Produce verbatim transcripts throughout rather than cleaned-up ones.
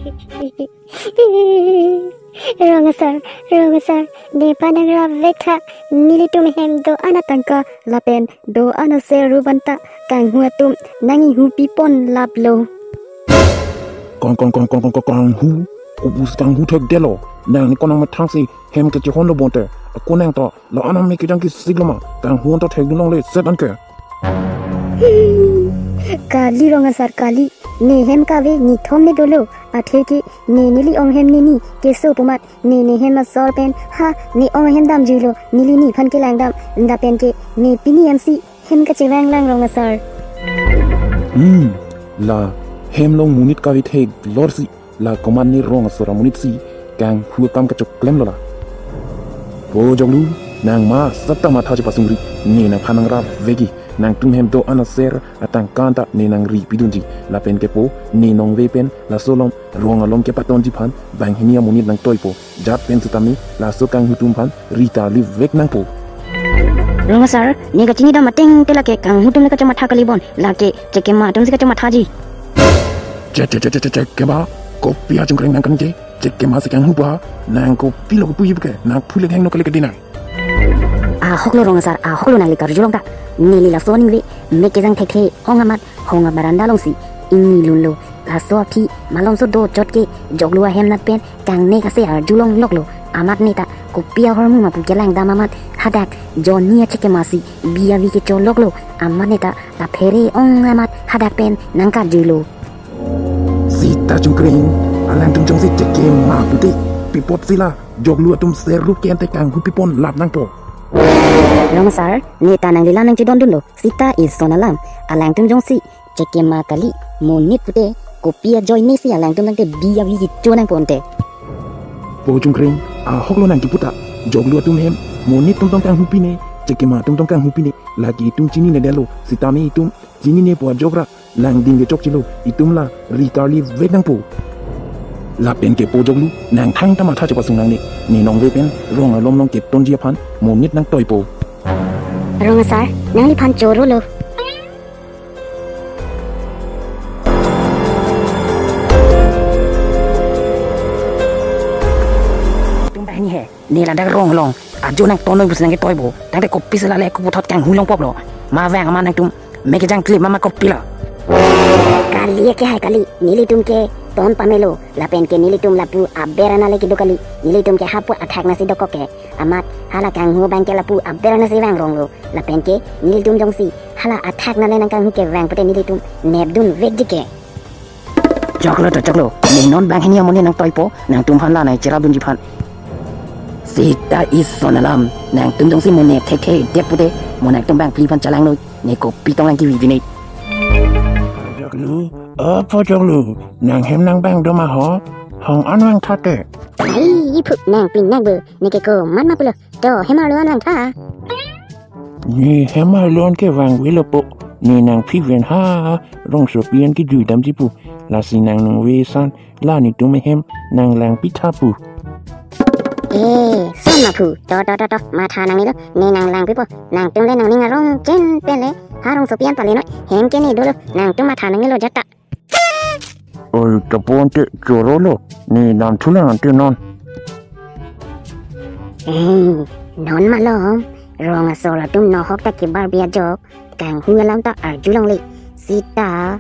Rong asar, rong asar, nephan nangrap vek tha, nelitum hem do-an atangka, lapen do-an aser ruban ta, kanghu atum, nanginghupi pon laplo. Kang, kang, kang, kang, kang, kang, kanghu, kopusi kanghu thekdetlo, nangli konat methang si hem kechehonlo bonte, ako nang to, la-an amek kejang kesiklo ma, kanghu an ta thekdun longle set anke. Kali rong asar kali, ne hem kave nithom ne dolo, atheke ne neli ong hem nini keso pu amat, ne ne hem asor pen, ha, ne ong hem damjuilo, neli nephan kelang dam, lapen ke ne pini M C hem kachevang lang rong asar. Hmm, la hem along monit kave theklor si, la komat ne rong asar amonit si, kanghu akam kachoklemlo la. Po Joglu, nang ma setta matha chepasungri, ne nangphan nangrap vekji, nangtum hem do-an aser atangka an ta ne nangri pidunji, lapen ke po, ne nongve pen, laso along rong alom kepatonji aphan, banghini amonit nangtoipo, jat pen setame, laso kanghu atum aphan, ri tarli vek nangpo. Rong asar, ne kachini dam ateng te lake kanghu atum le kachomatha kali bon, lake chekema atum si kachomathaji. Che, che, che, che, che, chekema, kopi achungkreng nang kan ke, chekema si kanghu pa, nang kopilo kopuji ke, nang phule hengno kali ke dinang. Ahoklo rong asar, ahoklo nangli karjulong ta, neli laso aningve, mek kejang thekthe, ong amat, hong abaranda alongsi, ingni lunlo, laso aphi, malomso do chot ke, Joglu ahem nat pen, kangnek ase arjulong loklo, amat ne ta, kopi ahormu ma pu kelang dam amat, hadak, Johnny achekema si, bi avi kecho loklo, amat ne ta, la phere ong amat, hadak pen, nangkarjulo. Sita chungkreng, alangtum jongsi chekema pute, pi apot si la, Joglu atum serup ke ante kanghupi pon lap nangpo. Rong asar, ne ta nangli alam nangchedondunlo, sita ison alam, alangtum jongsi, chekema kali, monit pute, kopi ajoine si alangtum tangte bi avi kecho nangpo ante. Po chungkreng, ahoklo nang kepu ta, Joglu atum hem, monit atum tong kanghupi ne, chekema atum tong kanghupi ne, lake itum chininedetlo, setame itum, chininepo ajok ra, langding kechokchelo, itum la, ri tarli vek nangpo. Lapen ke po Joglu, nang thangta matha chepasung nangne, ne nongve pen, rong alom along ketonji aphan, monit nangtoipo. Rong asar, nangliphan chorolo. Tum banghini he, ne ladak rong along, ajo nangtonoi pusi nangketoipo, tangte kopisi la le koputhot kanghu longpoplo, ma vang amat nangtum, mek kejang klip ma ma kopilo. Kali ke hai kali, nelitum ke ton pamelo, lapen ke nelitum lapu aber ana le kedo kali, nelitum ke hapu athak nasi dokok ke, amat hala kanghu abang ke lapu aber ana si vangronglo, lapen ke nelitum jongsi hala athak ana le nangkanghu kevang pute nelitum nepdun vekji ke. Choklo to choklo, ne non banghini amonit nangtoipo, nangtum aphan la nangcherapdunji aphan. Sita ison alam, nangtum jongsi mo ne thekthe det pute, mo nangtum bangphli aphan chalangnoi, ne kopi tong nangkevi vi ne. Joglu, o po Joglu, nang hem nang bang do ma ho, hong an vang thate. Ai, iphu nang pin nang be, ne ke komat ma pulo, to hem arlo an vang tha. Ne hem arlo an ke vangvelo po, ne nangphi ven ha, rongsopi an kejui damji pu, lasi nang nongve ason, la netum ahem, nang langpi tha pu. Eh, son ma phu, to, to, to, to, matha nangnelo, ne nang langpipo, nangtum le nangning arong chen pen le, ha rongsopi an palenoi, hem ke ne dolo, nangtum matha nangnelo jat ta. Oi, tapon te chorolo, ne namthulang ante non. Eh, non malom, rong asor atum nohok ta kebar bi ajok, kanghu alam ta arjulongle, sita,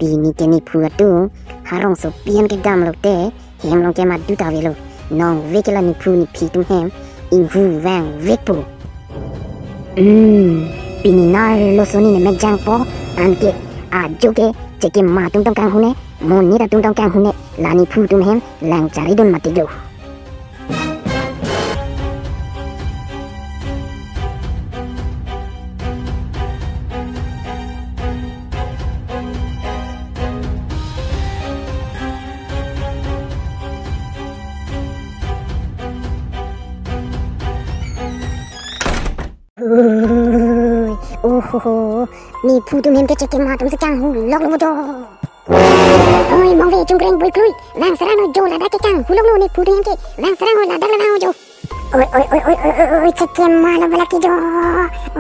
pini ke nephu atum, ha rongsopi an kedamlo te, hem along ke madu ta avelo, nongve ke la nephu nephi atum hem, inghu vang vekpo. Hmm, pini nar lo soni ne mek jangpo, anke, ajo ke, chekema atum tong kanghu ne, monit atum tong kanghu ne, la nephu atum hem, lang charidun matik lo. Oi, ohoho, nephu atum hem ke chekema atum si kanghu loklo jo. Oi, mongve chungkreng bui klui, vang sarang noi jo ladak ke kanghu loklo nephu atum hem ke, vang sarang noi ladak le vang jo. Oi, oi, oi, oi, oi, oi, oi, chekema lo balaki jo.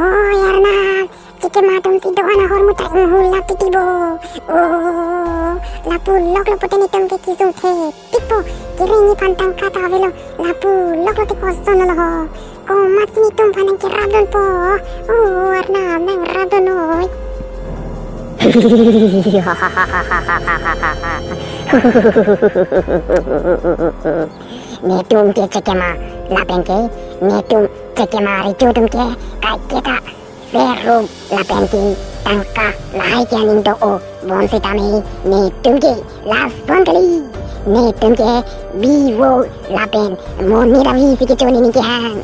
Oi, Arnab, Chekema atum si do-an ahormu ta inghulap titi bo. Oh, lapu loklo pute netum ke kesung thektikpo. Kere nephan tangka ta avelo. Lapu loklo te koson lo ho. Komatsi netum aphan nangkerapdunpo. Oh, Arnam nangrapdun noi. Netum ke chekema, lapen ke netum chekema recho atum ke kaiketa serum lapen ke tangka lahai ke aning do-o, bonsitame netum ke lason kali. Netum ke bivo lapen monit avi si kecho nini kehang.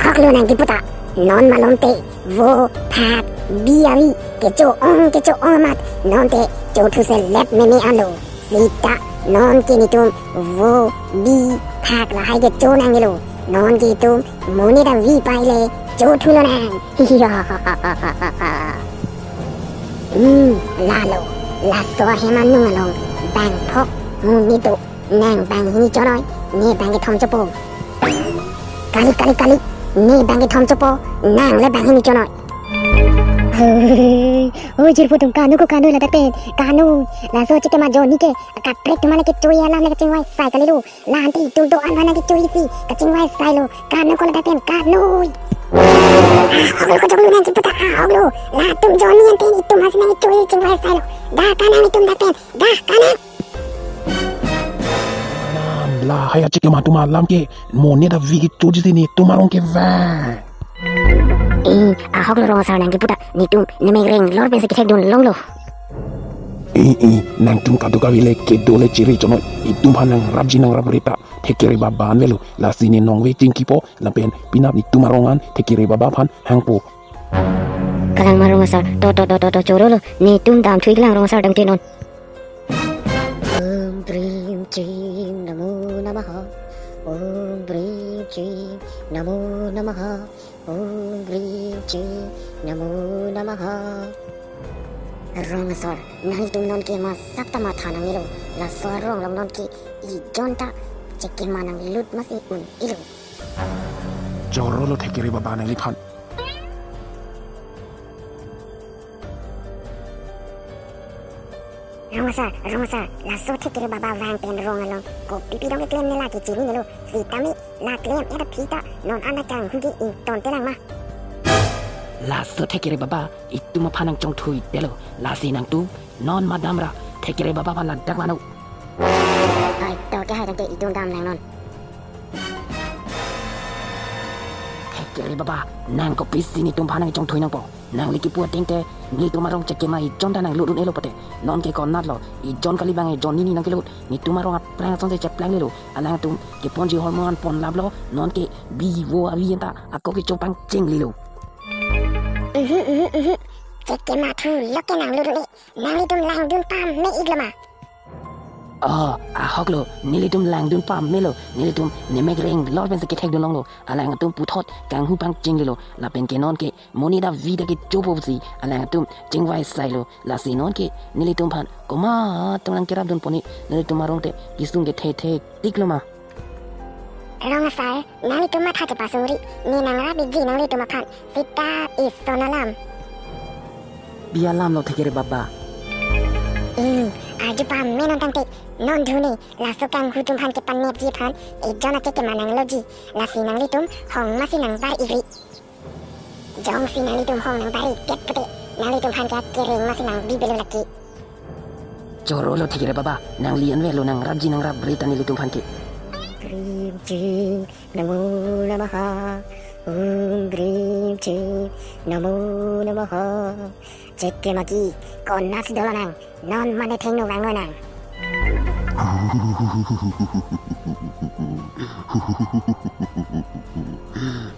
Ahoklo nangkepu ta, non malom te vo, phak, bi avi kecho-ong kecho-ong amat non te chothu selet meme anlo. Sita non ke netum vo, bi, phak lahai kecho nangnelo. Non ke itum monit avi pai le chothu lonang. Hmm, lalo, laso ahem anung along bang phok monit do, nang banghini chonoi, ne bang kethom chopo. Kali, kali, kali, ne bang kethom chopo, nang le banghini chonoi. Hei, oi, jirpo atum, kanoi ko, kanoi ladak pen, kanoi. Laso chekema ajoine ke, kaprek atum aphan kecho alam le kachingvai sai kalilo. La-an te itum do-an aphan nangkecho isi, kachingvai sailo. Kanoi ko ladak pen, kanoi. Ah, ahoklo, kojoklo nangkepu ta, ah, ahoklo. Latum ajoine ante itum aphan si nangkecho isi, chingvai sailo. Dah kanang itum dak pen, dah kanang. Arnam, lahai achekema atum alam ke monit avi kecho jisi netum arong kevang. Eh, ahoklo rong asar nangkepu ta, netum nemek renglor pensi kethekdun longlo. Eh, eh, nangtum kadokave le kedo le chere chonoi, itum aphan nangrapji nangrapre ta Thekere Baba an avelo, lasi ne nongve chingkipo, lapen penap netum arong an Thekere Baba aphan hangpo. Kalang ma rong asar, to, to, to, to, to, chorolo, netum damthuiklang rong asar tangte non. Om Brim Chim Namo Namaha. Om Brim Chim Namo Namaha. Om Brim Chim Namo Namaha. Rong asar, nanglitum non ke masak ta matha nangnelo, laso arong along non ke ijon ta chekema nanglut masi un-elo. Chorolo Thekere Baba nangliphan. Rong asar, rong asar, laso Thekere Baba vang pen rong along kopi pidong keklem ne la ke chininelo, sitame la klem-et aphi ta non an ta kanghu ke ingtonte lang ma. Laso Thekere Baba itum aphan nangchongthuitelo, lasi nangtum non madamra Thekere Baba aphan ladak vano. Ai, to kehai tangte itum dam nang non. Thekere Baba, nang kopisi netum aphan nangchongthui nangpo? Nangli kipu ateng te, nelitum arong chekema ijon ta nanglut un-elo pute. Non ke konatlo, ijon kali bang ijon nini nangkelut. Netum arong aphrang asonte cheplanglelo. Alangtum keponji ahormu an ponlaplo, non ke bivo avi anta ako kecho pangchenglelo. Mhm, mhm, mhm. Chekema thu lok ke nanglut un-e. Nanglitum langdun pame-iklo ma? Oh, ahoklo, nelitum langdun pamelo, nelitum nemek renglor pensi kethekdun longlo, alangtum puthot kanghu pangchenglelo, lapen ke non ke monit avi ta kechopo pusi alangtum chingvai sailo, lasi non ke nelitum aphan komat tong nangkerapdunpo ne, nelitum arong te kesung kethe thektiklo ma? Rong asar, nanglitum matha chepasungri, ne nangrap-ikji nanglitum aphan, sita ison alam. Pi alamlo Thekere Baba? Hmm, arju pame non tangte, non dhuni, laso kanghu atum aphan kepanepji aphan, ijon achekema nangloji, lasi nanglitum hong masi nangbar-ikri. Jongsi nanglitum hong nangbar-ikdet pute, nanglitum aphan ke kereng masi nangbibelo lake. Chorolo Thekere Baba, nangli an avelo, nangrapji nangrapre ta nelitum aphan ke. Brim Chim Namo Namaha. Om Brim Chim Namo Namaha. Chekema ke konatsi dolo nang, non mane thengno vanglo nang.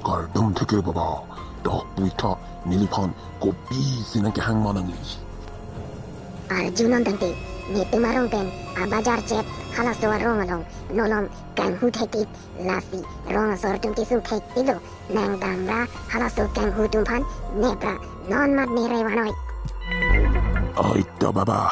Kardom Thekere Baba, tok puitha neliphan kopisi nangkehang ma nangli? Arju non tangte, netum arong pen abajar chet halaso arong along nolom kanghu thektik, lasi rong asar atum kesung thektiklo, nangdamra halaso kanghu atum aphan nepra non mat ne re vanoi. Oi to Baba.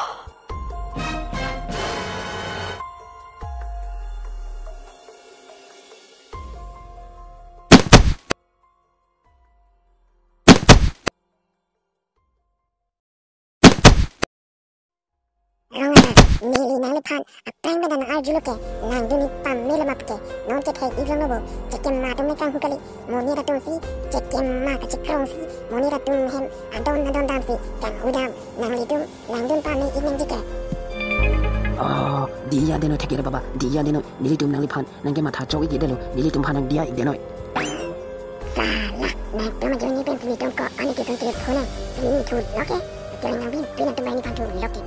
phan aphrang pen arjulo ke, langdun-ik pame lo ma puke, non ke thek-ik longlo bo, chekema atum ne kanghu kali, monit atum si chekema kachekrong si, monit atum hem adon adon dam si kanghu dam, nanglitum langdun pame-ik nangji ke. Oh, diya deno thekere baba, diya deno, nelitum nangliphan nangkematha chok-ik detlo, nelitum phan nangdiya-ik deno. Sala, nangtum ajoine pensi netum ko-an ke song ke phone, pini thulok ke, kereng nang bin, pini nangtum bai nephan thulok ke.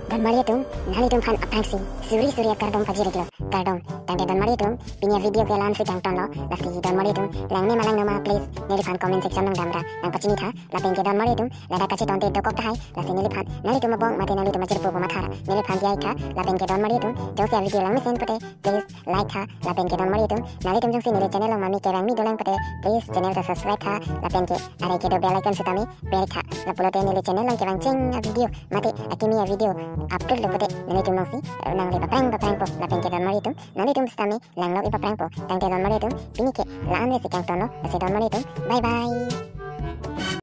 Donmari atum, nanglitum phan aphrang si suri suri akardom pajir-iklo, kardom. Tangte donmari atum, pini avideo ke la-an si kangtonlo, lasi donmari atum, langne ma langno ma, please neliphan comment section along damra nangpachinitha. Lapen ke donmari atum, ladak kachetonte dokok tahai, lasi neliphan nanglitum abong mate nanglitum ajirpo pu mathara neliphan diya-iktha. Lapen ke donmari atum, jongsi avideo langmesen pute, please like tha. Lapen ke donmari atum, nanglitum jongsi neli channel along mami kevangmi dolang pute, please channel ta subscribe tha. Lapen ke arai kedo bell icon sitame per-iktha. Lapulote neli channel along kevangcheng avideo mate akimi avideo upload lo pute, nanglitum along si nangle paphrang paphrangpo. Lapen ke donmari atum, nanglitum sitame langlok-ik paphrangpo. Tangte donmari atum, pini ke la-an si kangtonlo, lasi donmari atum, bye bye.